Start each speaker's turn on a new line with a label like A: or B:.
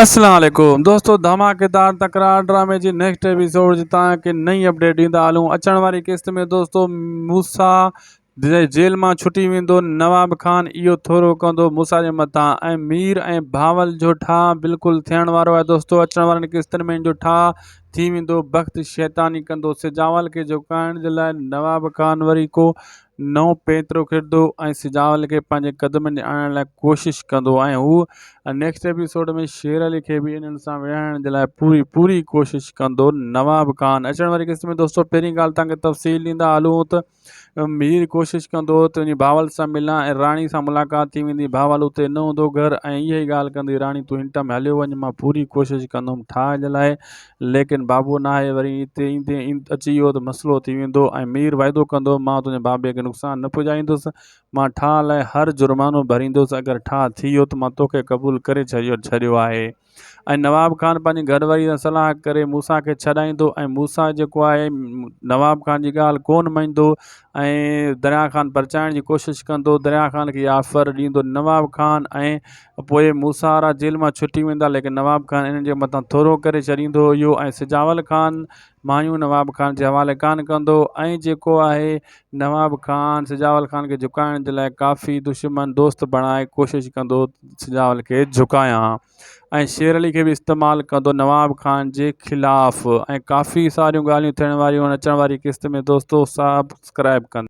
A: اسلام عليڪم دوستو ڌماڪيدار تڪرار ڊرامي جي نيڪسٽ ايپيسوڊ جي توهان کي نئين اپڊيٽ ڏيندا هلون اچڻ واري قسط ۾ دوستو موسا جيل مان ڇٽي ويندو نواب خان اهو ٿورو ڪندو موسا جي مٿان ۽ مير ۽ بھاول جو ٺاهه بلڪل ٿيڻ وارو آهي دوستو اچڻ وارن قسطن ۾ ان جو ٺاهه ٿي ويندو بخت شيطاني ڪندو سجاول کي جھڪائڻ جي لاء نواب خان وري ڪو نئون پينترو کيڏندو ۽ سجاول کي پنهنجي قدمن ۾ آڻڻ لاء ڪوشش ڪندو ۽ هو نيڪسٽ ايپيسوڊ ۾ شير علي کي به انهن سان ويهارڻ جي لاء پوري پوري ڪوشش ڪندو نواب خان اچڻ واري قسط ۾ دوستو پهرين ڳالهه تان کي تفصيل ڏيندا هلون ته مير ڪوشش ڪندو ته وڃي بھاول سان ملان ۽ راڻي سان ملاقات ٿي ويندي بھاول اتي نه هوندو گهر ۽ اها ئي ڳالهه ڪندي راڻي تون هن ٽائم هليو وڃ مان پوري ڪوشش ڪندم ٺاهه جي لاء ليڪن بابو ناهي وري هتي ايندي اچي ويو ته مسئلو ٿي ويندو ۽ مير وعدو ڪندو مان تنهنجي بابي کي نقصان نه پڄائيندس مان ٺاهه لاء هر جرمانو ڀريندس اگر ٺاهه ٿي ويو ته مان توکي قبول ڪري ڇڏيو ڇڏيو آهي ۽ نواب خان پنهنجي گهر واري سان صلاح ڪري موسيٰ کي ڇڏائيندو ۽ موسيٰ جيڪو آهي نواب خان جي ڳالهه ڪونه مڃيندو ۽ دريا خان پرچائڻ جي ڪوشش ڪندو دريا خان کي آفر ڏيندو نواب خان ۽ پوء موسيٰ وارا جيل مان ڇٽي ويندا ليڪن نواب خان انهن جي مٿان ٿورو ڪري ڇڏيندو هيو ۽ سجاول خان مايون نواب خان جي حوالي ڪانه ڪندو ۽ جيڪو آهي نواب خان سجاول خان کي جهڪائڻ جي لاء ڪافي دشمن دوست بڻائي ڪوشش ڪندو سجاول کي جهڪايان ۽ شير علي کي به استعمال ڪندو نواب خان جي خلاف ۽ ڪافي ساريون ڳالهيون ٿيڻ واريون آهن اچڻ واري قسط ۾ دوستو سبسڪرائب ڪندا.